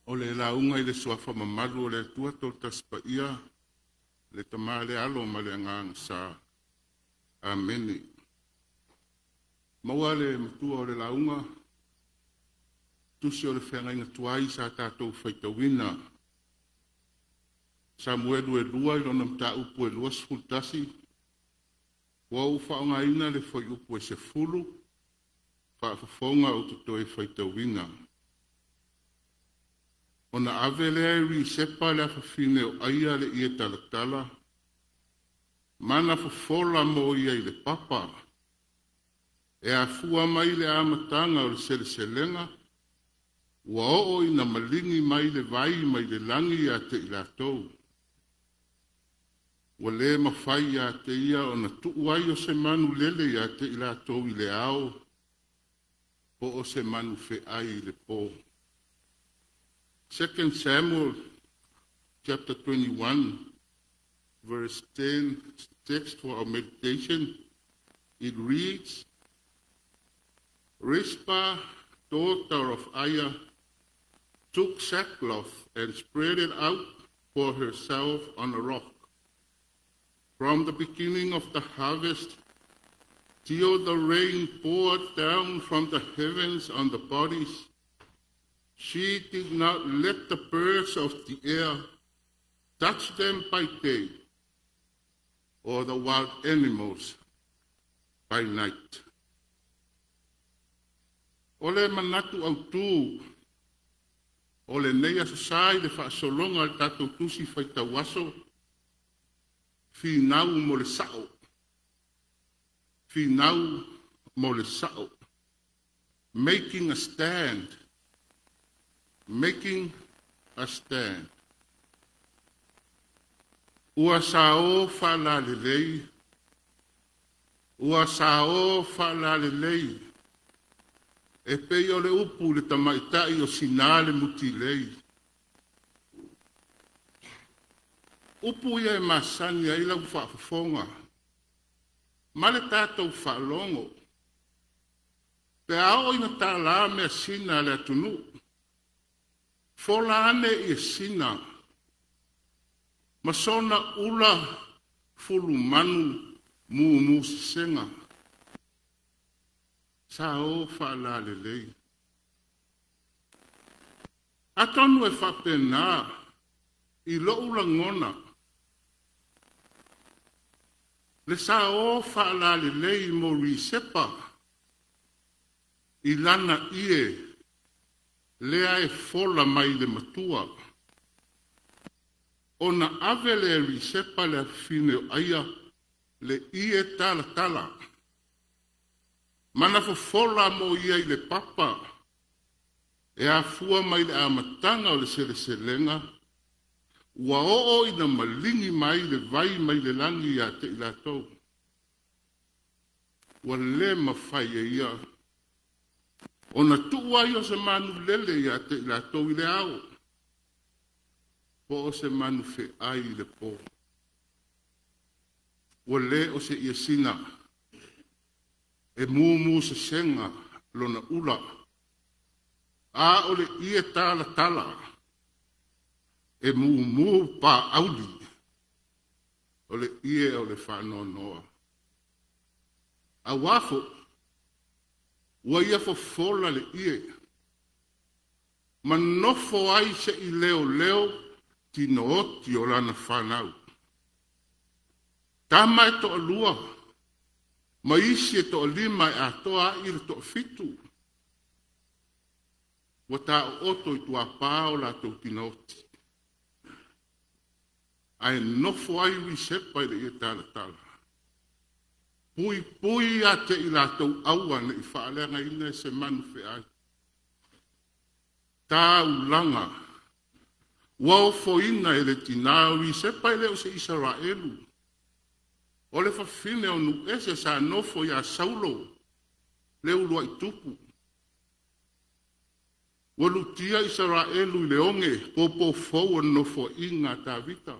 O le lauga i le suafa mamalu o le Atua Toatasi Paia, le Tama le Alo ma le Agaga Sa. Amene. Maua le matua o le lauga, tusi o le feagaiga tuai sa tatou faitauina. Samuelu e 2 i lona mataupu e 21, ua ou faaaogaina le fuaiupu e 10, faafofoga ou te toe faitauina. Ona ave lea e Risepa le afafine o Aia le ie talatala, ma na fofola mo ia i le papa, e afua mai le amataga o le seleselega, ua oo ina maligi mai le vai mai le lagi ia te i latou. Ua le mafai ia te ia ona tuu ai o se manu lele ia te i latou i le ao, po o se manu feai i le po. 2 Samuel chapter 21, verse 10, text for our meditation. It reads, Rizpah, daughter of Aiah, took sackcloth and spread it out for herself on a rock. From the beginning of the harvest till the rain poured down from the heavens on the bodies, she did not let the birds of the air touch them by day or the wild animals by night. O le manatu autu o lenei aso sa i le faasologa o le tatou tusi faitau aso, finau mo le sao. Finau mo le sao. Making a stand. Making a stand. Ua sao faalalelei, ua sao faalalelei, e pei o le upu i le tamaitai o Sina le mutilei. Upu ia e masani ai lau faafofoga ma le tatou faalogo, pe a oo ina talā measina a le atunuu, fola ane i sina ma sona ula fulumanu mumu sesega. Sao faalalelei. Atonu e faapena i lou lagona, le sao faalalelei mo Risepa i lana ie lea e fola mai le matua. Ona ave lea e Risepa le afafine o Aia le ie talatala, ma na fofola mo ia i le papa, e afua mai le amataga o le seleselega, ua oo ina maligi mai le vai mai le lagi ia te i latou. Ua le mafai e ia ona tuu ai o se manu lele ia te i latou i le ao, po o se manu feai i le po. Ua le o se iesina e mumu sesega lona ula, a o le ie talatala e mumu paauli, o le ie o le faanoanoa. Auā foʻi, ua ia fofola le ie, ma nofo ai seʻi leoleo tinooti o lana fanau. Tama e toalua, ma isi e toalima e atoa ai le toafitu. Ua taooto i tuapā o latou tinooti. Ae nofo ai Risepa i le ie talatala. Puipui ia te i latou aua neʻi faaleagaina e se manu feai. Taulaga ua ofoina e le tinā o Risepa e le o se Isaraelu. O le fafine o Nuese sa nofo iā Saulo le uluai tupu. Ua lutia Isaraelu i le oge popofou o le nofoaiga a Tavita.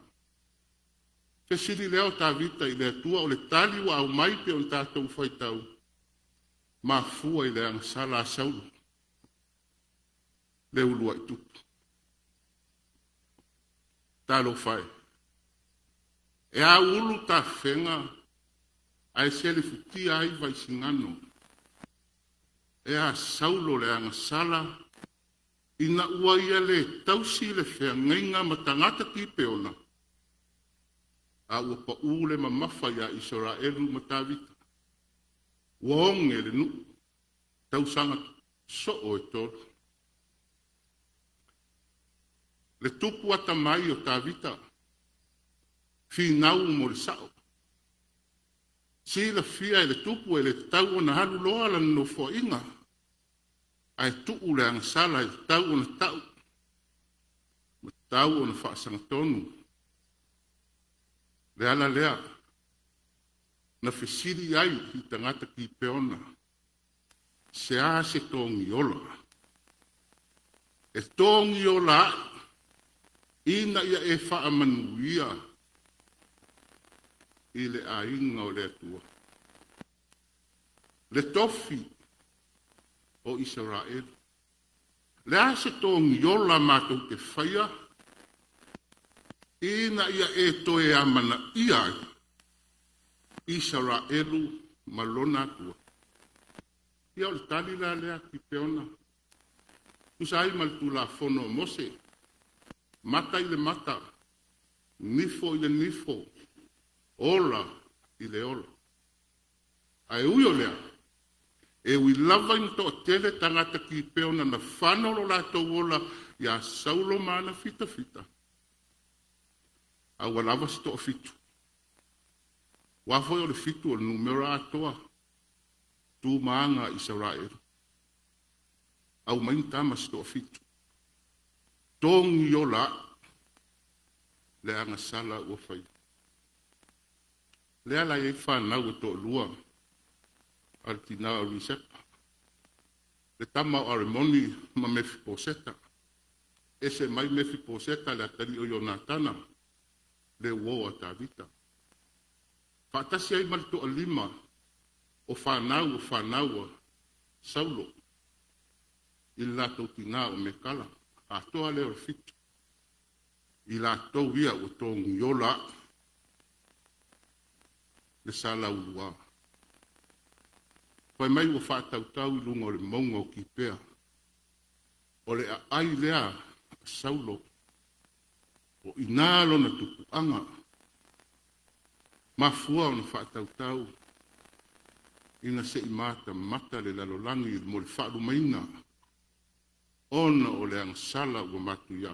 Fesili lea o Tavita i le Atua, o le tali ua aumai pei ona tatou faitau, mafua i le agasala a Saulo le uluai tupu. Talofa e. E aulu tafega ae selefutia ai Vaisigano. E a Saulo le agasala ina ua ia le tausi le feagaiga ma tagata Kipeona, a ua pau le mamafa iā Isaraelu ma Tavita. Ua oge le nuu tausaga soo e 3. Le tupu atamai o Tavita, finau mo le sao. Silafia e le tupu e le tatau ona alu loa lana nofoaiga, ae tuu le agasala e tatau ona tau ma tatau ona faasagatonu. Le ala lea na fesili ai i tagata Kipeona, se a se togiola? E togiola ai ina ia e faamanuia i le aiga o le Atua. Le tofi o Isaraelu. Le a se togiola matou te faia ina ia e toe amanaia ai Isaraelu ma lona Atua. Ia o le tali la lea Kipeona. Tusa ai ma le Tulafono o Mose, mata i le mata, nifo i le nifo, ola i le ola. Ae ui o lea, e ui lava ina toatele tagata Kipeona na fano lo latou ola iā Saulo ma ana fitafita, a ua lava se toafitu. Ua foi o le 7 o le numera atoa, tu maanga Isaraelu. Au mai tama se toafitu. Togi ola le agasala ua fai. Le ala i whanau e to'alua a le tina o Risepa. Le tama o Aremoni ma Mefiposeta. Ese mai Mefiposeta le atali o Ionatana, le uo a Tavita. Faatasi ai ma le toalima o whanau a Saulo i le latou tina o Mekala. Atoa lea o le 7. I latou ia ua togiola le salaulua. Fai mai ua faatautau i luga o le mauga o Kipea. O le aai lea a Saulo. O ina lona tupuaga. Mafua ona faatautau ina se i matamata le lalolagi mo le faalumaina ona o le agasala ua matuia.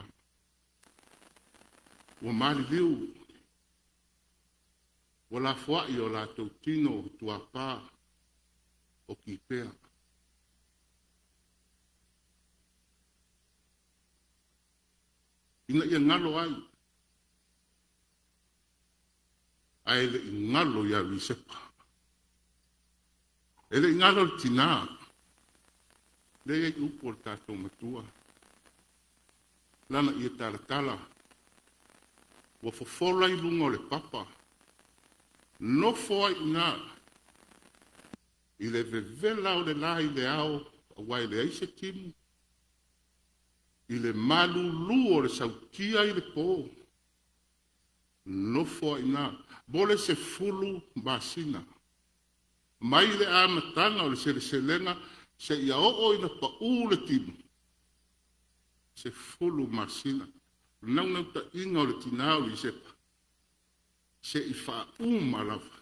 Ua maliliu, ua lafoai o latou tino tuapā o Kipea. Ina ia ngalo ai, ae le i ngalo ia Risepa. E le i ngalo le tina, le iai upu o le tatou matua. Lana ia talatala, ua fofola i luga o le papa, nofo ai ina i le vevela o le la i le ao, aua e leai se timu, i le malulu o le sautia i le pō, nofo ai ina, mo le 10 masina. Mai le amataga o le seleselega, se ia oo ina pau le timu, 10 masina. Naunau-ta'iga o le tinā o Lisepa, se i faauma lava,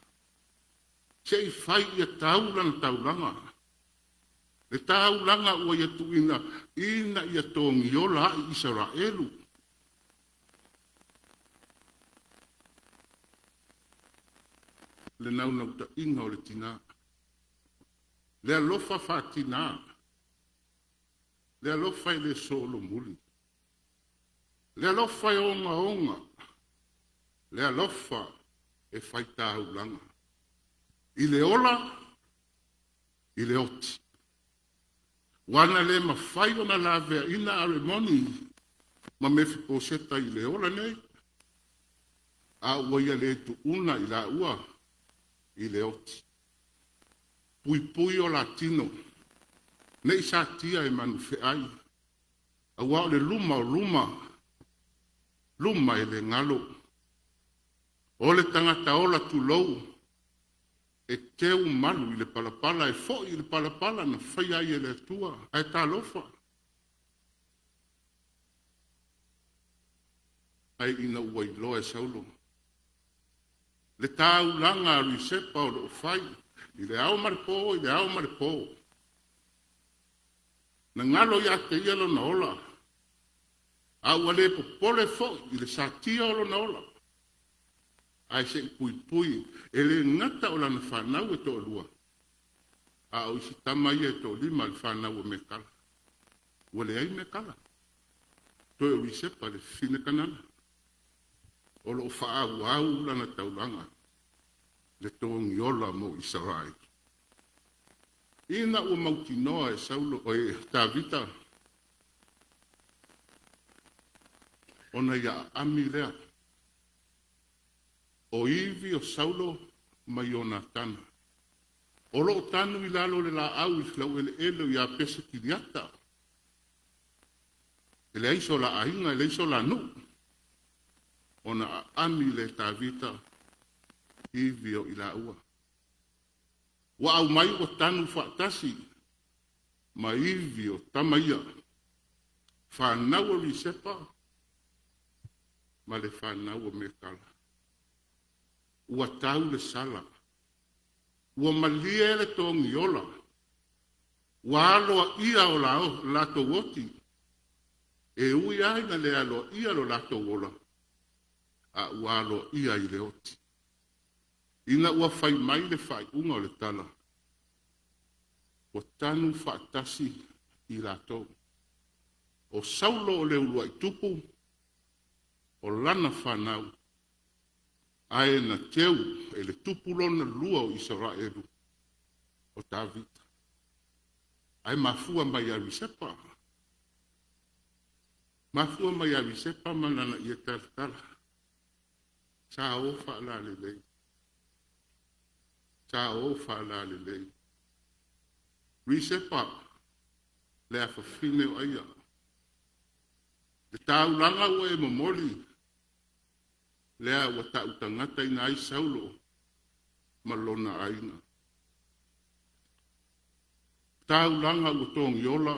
se i fai ia tau lana taulaga. Le taulaga ua ia tuuina ina ia togiola ai Isaraelu. Le naunau-ta'iga o le tinā. Le alofa faatinā. Le alofa i le solomuli. Le alofa e ogaoga. Le alofa e faitaulaga. I le ola, i le oti. Ua na le mafai ona laveaina Aremoni ma Mefiposeta i le ola nei, a ua ia le tuuna i laua i le oti. Puipui o latino, nei satia e manufeai, aua o le luma o luma, luma e le galo. O le tagata ola tulou, e teu malu i le palapala, e fo'i i le palapala na faia ai e le Atua, ae talofa. Ae ina ua iloa e Saulo le taulaga a Risepa o loo fai i le ao ma le po, i le ao ma le po. Na galo ia te ia lona ola, a ua le popole foi i le satia o lona ola. Ae se i puipui e le gata o lana fanau e toalua, a o isi tama ia e toalima le fanau o Mekala. Ua leai Mekala. Toe o Risepa le fine Kanana. O loo faaauau lana taulaga, le togiola mo Isaraelu. Ina ua mautinoa e Saulo, o e Tavita, ona ia aami lea. O ivi o Saulo ma Ionatana. O loo tanu i lalo le laau i laueleele o Iapese Kiriata. E leai so la aiga, e leai so la nuu. Ona aami le Tavita ivi o i laua. Ua au mai ua tanu faatasi ma ivi o tama ia. Whanau o Risepa ma le whanau o Mekala. Ua tau le sala. Ua malie le togiola. Ua aloa ia o la latou oti. E ui ai na le aloa ia lo latou ola. A ua aloa ia i le oti. Ina ua fai mai le faaiuga o le tala. Ua tanu faatasi i latou. O Saulo o le uluai tupu, o lana whanau, ae na teu e le tupu lona lua o Isaraelu, o Tavita. Ae mafua mai a Risepa. Mafua mai a Risepa ma lana ia talatala. Sa o faalalelei. Sa o faalalelei. Risepa, le afafine o aia. Le taulaga ua e momoli, lea ua tautagata ina ai Saulo ma lona aiga. Taulaga ua togiola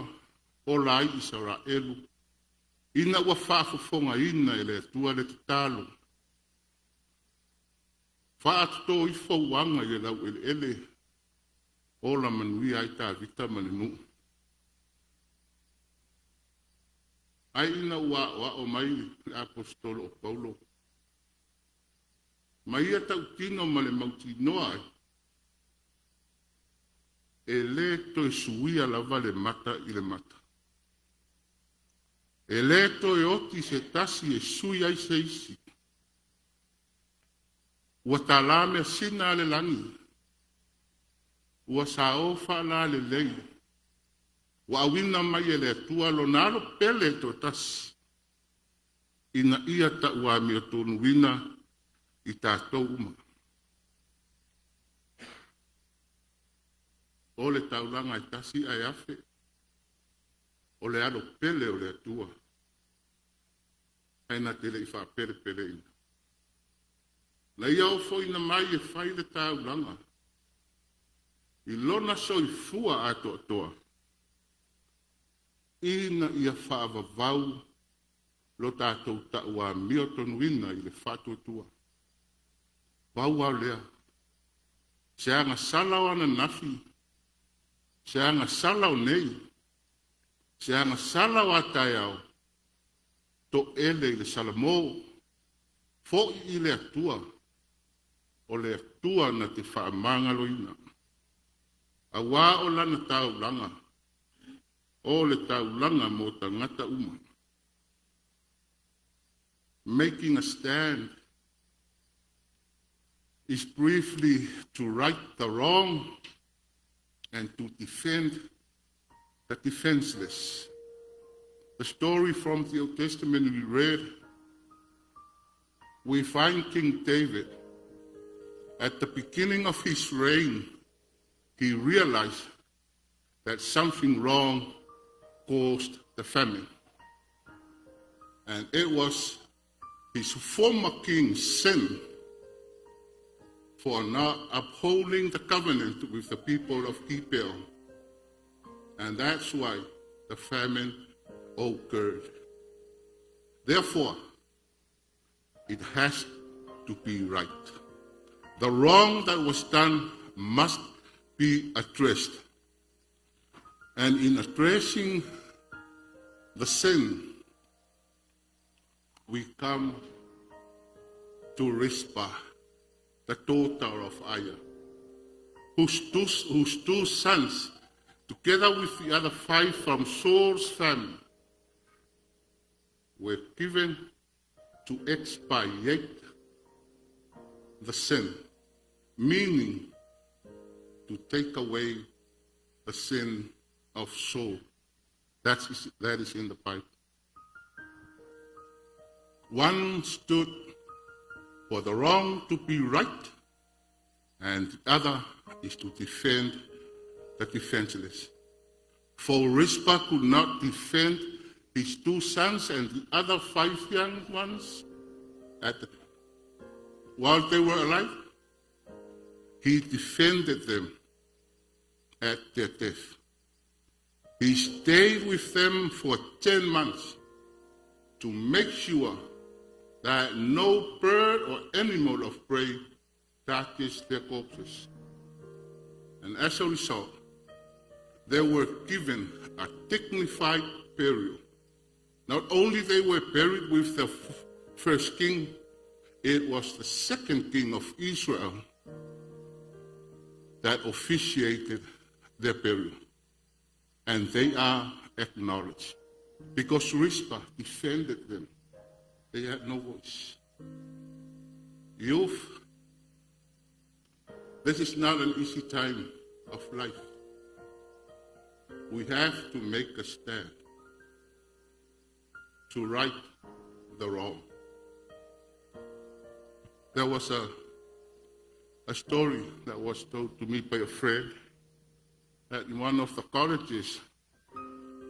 ola ai Isaraelu, ina ua faafofogaina e le Atua le tatalo. Faatoto ifo uaga i le laueleele, ola manuia ai Tavita ma le nuu. Ai ina ua aoao mai le apostolo o Paulo. Ma ia tautino ma le mautinoa ai, e le toe suia lava le mata i le mata. E le toe oti se tasi e sui ai se isi. Ua tālā mea sina a le lagi. Ua sao whaala le lei. Ua awina mai e le Atua lona alo pele e toatasi. Ina ia tauamio tonuina i tātou uma. O le taulaga e tasi ae afe. O le alo pele o le Atua. Ae na te le i whaapelepele ina. Na ia ofo ina mai e fai le taulaga. I lona soifua atoatoa. Ina ia whaavavau lo tātou tauamio tonuina i le whaatuatua. Pau au lea. Se anga sala o ananafi. Se anga sala o nei. Se anga sala o ataeao. To ele i le Salamo. Foi i le Atua. O le Atua na te whaamangaloina. Auā o lana taulaga. O le taulaga mo tagata uma. Making a stand is briefly to right the wrong and to defend the defenseless. The story from the Old Testament we read, we find King David at the beginning of his reign. He realized that something wrong caused the famine. And it was his former king's sin for not upholding the covenant with the people of Gibeon. And that's why the famine occurred. Therefore, it has to be right. The wrong that was done must be addressed. And in addressing the sin, we come to Rizpah, the daughter of Aiah, whose two sons, together with the other 5 from Saul's family, were given to expiate the sin, meaning to take away the sin of Saul. That is in the Bible. One stood for the wrong to be right, and the other is to defend the defenseless. For Rizpah could not defend his 2 sons and the other 5 young ones while they were alive. He defended them at their death. He stayed with them for 10 months to make sure that no bird or animal of prey touches their corpses. And as a result, they were given a dignified burial. Not only they were buried with the first king, it was the second king of Israel that officiated their burial. And they are acknowledged because Rizpah defended them. They had no voice. Youth, this is not an easy time of life. We have to make a stand to right the wrong. There was a story that was told to me by a friend at one of the colleges,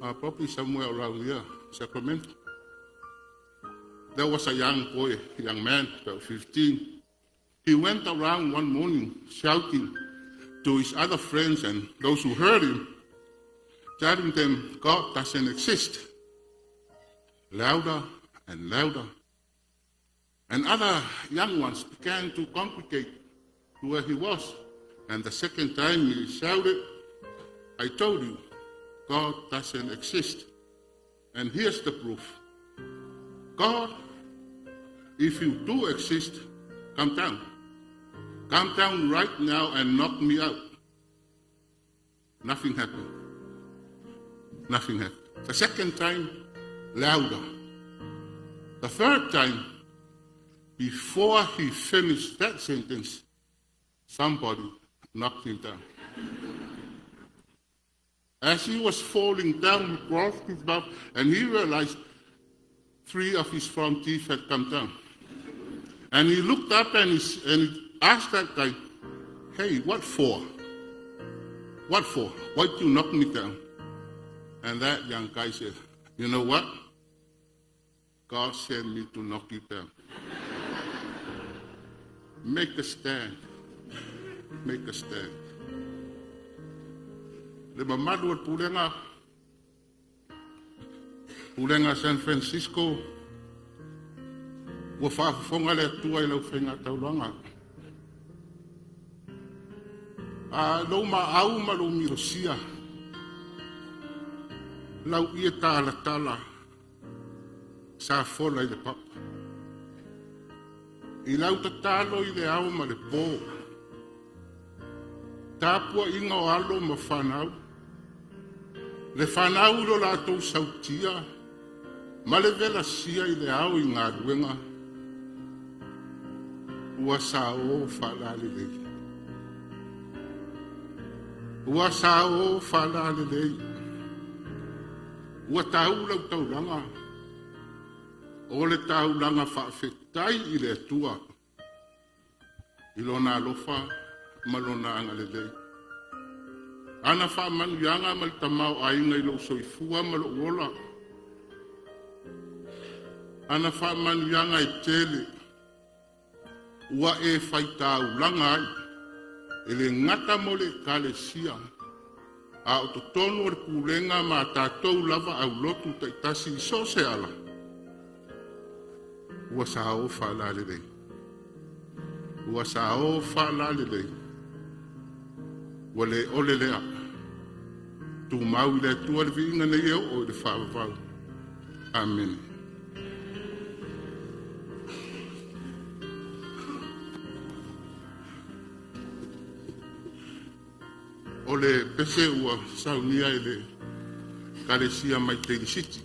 probably somewhere around here, Sacramento. There was a young boy, young man, about 15. He went around one morning shouting to his other friends and those who heard him, telling them God doesn't exist. Louder and louder. And other young ones began to congregate to where he was. And the second time he shouted, I told you, God doesn't exist. And here's the proof. God, if you do exist, come down. Come down right now and knock me out. Nothing happened. Nothing happened. The second time, louder. The third time, before he finished that sentence, somebody knocked him down. As he was falling down, he grasped his mouth and he realized 3 of his front teeth had come down. And he looked up and he asked that guy, hey, what for? What for? Why'd you knock me down? And that young guy said, you know what? God sent me to knock you down. Make a stand. Make a stand. Le mamalu o le pulega San Francisco, ua faafofoga le Atua i lau faiga taulaga. A lou maau ma lou milosia, lau ia talatala, sa fola i le papa. I lau tatalo i le ao ma le pō, tapua inga o alo ma whanau, le whanau lo lātou sautia, ma le vela sia i le ao i ngā ruenga, ua sa o whaalalelei. Ua sa o whaalalelei. Ua tāula u taulanga, o le taulanga whaafetai i le atua, i lona alofa ma lona agalelei. Ana faamanuiaga ma le tamao aiga i lou soifua ma lou ola. Ana faamanuiaga e tele ua e faitaulaga ai e le gata mo le Ekalesia a o totonu o le pulega ma tatou lava aulotu taitasi i so o se ala, ua sao faalalelei. Ua sao faalalelei. Ua le ole lea. Tumau i le Atua le viiga nei e oo i le faavavau. Amene. O le pese ua saunia e le Ekalesia mai Teilisiti.